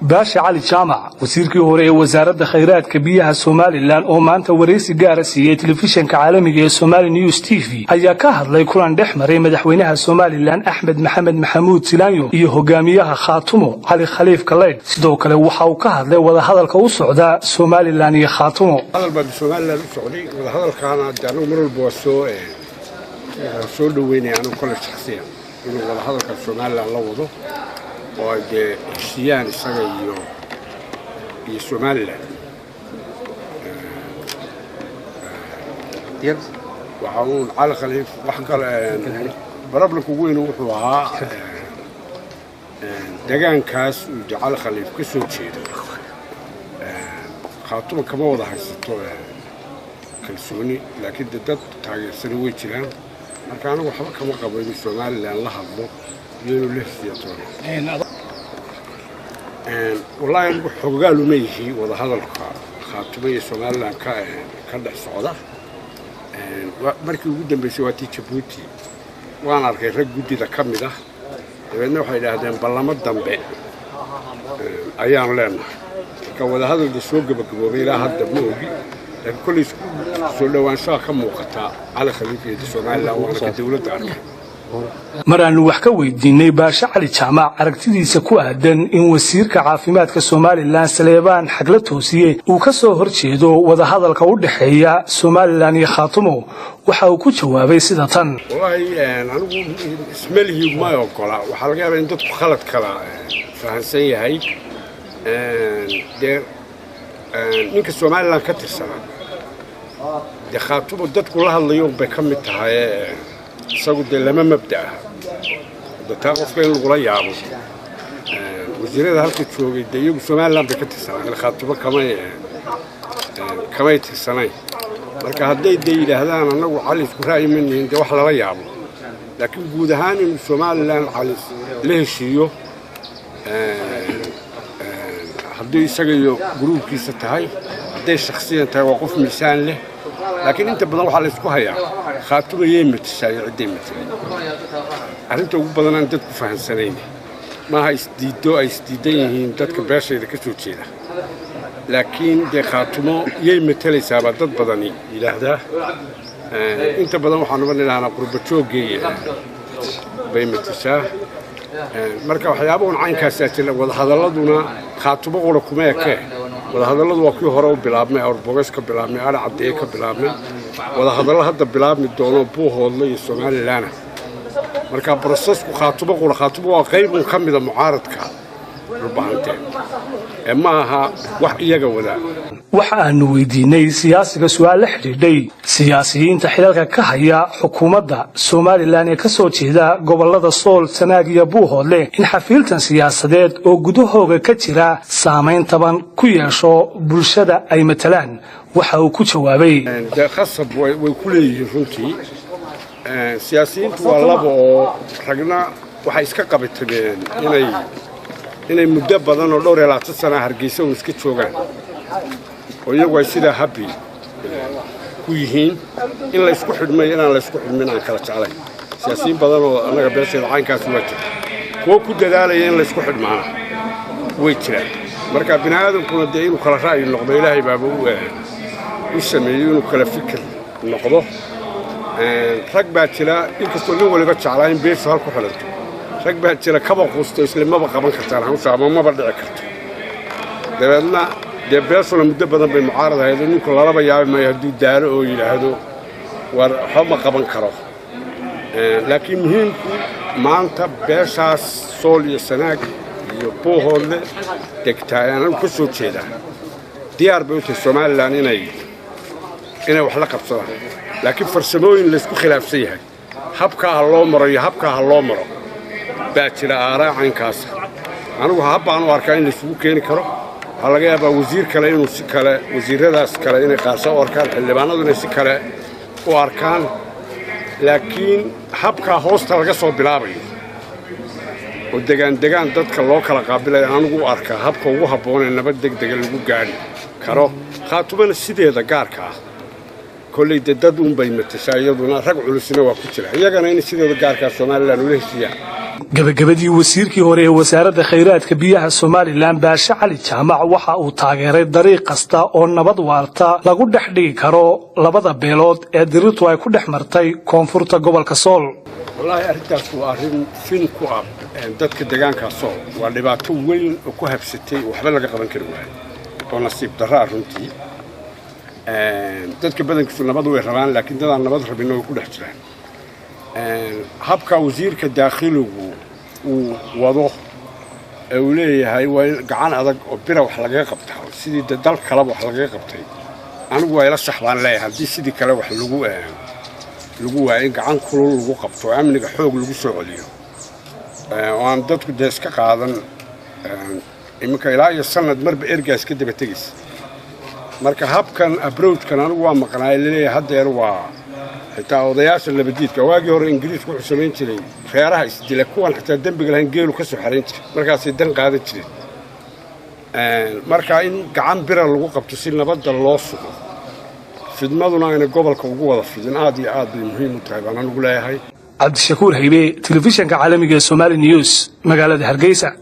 Baashe Cali Jaamac, wasiirkii hore ee Wasaaradda Khayraadka Biyaha Somalilan, oo maanta waraysi gaara siiyey telefishinka caalamiga ee Somali News TV, ayaa ka hadlay kulan dhex maray madaxweynaha Somalilan Axmed Maxamed Maxamuud Silaanyo iyo hogaamiyaha Khaatumo Cali Khaliif Galaydh. Sidoo kale waxa uu ka hadlay wadahadalka u socda Somalilan iyo Khaatumo. Hadal baa Somalilan u socday. Wadahadalkaana de anagu mar walba waa soo dhoweynaya, anigu kole shaksiyan, inuu wadahadalka Somalilan la wado oo ay dee heshiiyaan isaga iyo Somalilan. Waxa uun Cali Khaliif wax kale problemka ugu weyn wuxuu ahaa degaankaas uu de Cali Khaliif ka soo jeedo. Khaatuma kama wada haysato kalsooni, laakiin de dad taageersani way jiraan. Marka anigu waxba kama qabo inuu Somalilan la hadlo iyo inuu la heshiiyo toona. Wallaahi anigu xogogaal uma yihi wadahadalka Khaatumo iyo Somalilan ka dhex socda. Markii ugu dambeysay waa tii Jabuuti, waan arkay rag guddida ka mid ah. Dabeedna waxay idhaahdeen ballamo dambe ayaanu leenahay. Marka wadahadalka soo gebagaboobay ilaa hadda ma ogi, laakiin kolley soo dhowaanshaha ka muuqataa Cali Khaliif iyo Somalilan waana ka dowladda arkay. Mar aanu wax ka weydiinay Baashe Cali Jaamac aragtidiisa ku aadan in wasiirka caafimaadka Somalilan Saleebaan Xagla Toosiye uu ka soo hor jeedo wadahadalka u dhexeeya Somalilan iyo Khaatumo, waxa uu ku jawaabay sida tan: Wallaahi anigu ismalihi ma ogola. Waxaa laga yaabaa in dadku khalad kala fahansan yahay. Dee ninka Somalilan ka tirsanaa dee Khaatumo dadku la hadlayo unbay ka mid tahay. Isagu dee lama mabda'ah de taa qofka in lagula yaabo. Wasiirada halka joogay dee iyagu Somalilan bay ka tirsanaan, Khaatumo kamay tirsanayn. Marka hadday dee yidhaahdaan annagu Cali isku ra'yi ma nihin, dee wax lala yaabo. Laakiin guud ahaan inuu Somalilan Cali la heshiiyo, haddii isaga iyo gruubkiisa tahay, hadday shakhsiyan tahay, waa qof miisaan leh. Laakiin inta badan waxaa la isku hayaa Khaatuma yay matashaa iyo cidday matelay. Arrinta ugu badan aan dadku fahansanayn maaha isdiiddo ay isdiidan yihiin dadka beeshayda ka soo jeeda, laakiin dee Khaatumo yay matelaysaabaa dad badani yidhaahdaa. Inta badan waxaanuba nidhahnaa qurba jooggay bay matashaa. Marka waxyaabahun caynkaasaa jira. Wadahadalladuna Khaatumo qura kuma ekee. Wadahadalladu waa kii hore u bilaabmay, Awrbogeys ka bilaabmay, Ari Caddeeye ka bilaabmay, wadahadallo hadda bilaabmi doono Buuhoodle iyo Somalilanna. Marka processku Khaatumo qura, Khaatumo waa qayb un ka mida mucaaradka Dhulbahanteen ee ma aha wax iyaga wadaa. Waxa aanu weydiinay siyaasiga su'aal la xidhiidhay siyaasiyiinta xilalka ka haya xukuumadda Somalilan ee ka soo jeeda gobollada Sool, Sanaag iyo Buuhoodle in xafiiltan siyaasadeed oo gudahooga ka jira saamayn taban ku yeesho bulshada ay matalaan. Waxa uu ku jawaabay: Dee khasab way ku leeyihiin runtii. Siyaasiyiintu waa laba oo ragna waxay iska qabatameen inay muddo badan oo dhowr iyo 20 sana Hargeysa un iska joogaan oo iyagu ay sidaa happy ku yihiin, in la isku xidhmay inaan la isku xidhmin aan kala jeclayn. Siyaasiyiin badan oo annaga beesheeda caynkaasi waa jira. Kuwo ku dadaalaya in la isku xidhmaana way jiraan. Marka bini aadamkuna dee inuu kala ra'yi noqdo Ilaahay baaba u sameeyo, inuu kala fikir noqdo. Rag baa jira, inkastoo nin waliba jeclaa in beeshu hal ku xidhanto, rag baa jira kaba quusto isle maba qaban kartaan hawsha ama maba dhici karto. Dabeedna dee beeshuna muddo badan bay mucaarad ahayd oo ninku lalaba yaabi maayo hadduu daalo oo yidhaahdo war waxba ma qaban karo. Laakiin muhiimku maanta beeshaas Sool iyo Sanaag iyo Buuhoodle degtaa ee anagu ka soo jeedaa diyaar bay u tahay Somalilan inay wax la qabsadaan, laakiin farsamooyin laysku khilaafsan yahay, habkaa ha loo maro iyo habkaa ha loo maro, baa jira aaraa caynkaasa. Anigu habbaan u arkaa in laysugu keeni karo. Waxaa laga yaabaa wasiir kale inuu si kale, wasiirradaas kale inay qaarsa u arkaan, xildhibaanadu inay si kale u arkaan. Laakiin habkaa hoosta laga soo bilaabayo oo degaan degaan dadka loo kala qaabilaya anigu u arkaa habka ugu habboonee nabad deg dega lagu gaadhi karo. Khaatumana sideeda gaarka ah kolley dee dad uunbay matashaa, iyaduna rag culusina waa ku jira, iyagana in sideeda gaarkaa Somalilan ula heshiiyaan. Gabagabadii, wasiirkii hore ee Wasaaradda Khayraadka Biyaha Somaliland, Baashe Cali Jaamac, waxa uu taageeray dariiq kasta oo nabad waarta lagu dhex dhigi karo labada beelood ee dirirtu ay ku dhex martay koonfurta gobolka Sool. Wallaahi, arrintaas waa arrin fin ku ah dadka deegaanka Sool. Waa dhibaato weyn oo ku habsatay, waxba laga qaban kari waayo oo nasiib darraa runtii. Dadka badankiisu nabad way rabaan, laakiin dadaan nabad rabinna way ku dhex jiraan. Habka wasiirka daakhiligu uu wado ee uu leeyahay waa in gacan adag oo bira wax lagaga qabtaa, sidii de dal kaleba wax lagaga qabtay, anigu waa ila sax baan leeyahay. Haddii sidii kale wax lagu waayo, in gacan kulul lagu qabto oo amniga xoog lagu soo celiyo oo aan dadku dee iska qaadan. Iminka ilaa iyo sanad marba ergaas ka daba tegaysa. Marka habkan approachkan anigu waa maqnaay laleeyahay haddeer waa xitaa odayaasha labadiidka. Waagii hore Ingiriisku wuxuu samayn jiray reeraha isdila, kuwan xitaa dembiga lahayn, geelu ka soo xarayn jiray, markaasay dan qaadan jireen. Marka in gacan bira lagu qabto si nabadda loo sugo, fidmaduna ayna gobolka ugu wada fidin, aad iyo aad bay muhiim u tahay baan anigu leeyahay. Cabdishakuur Haybe, telefishanka caalamiga ee Somali News, magaalada Hargeysa.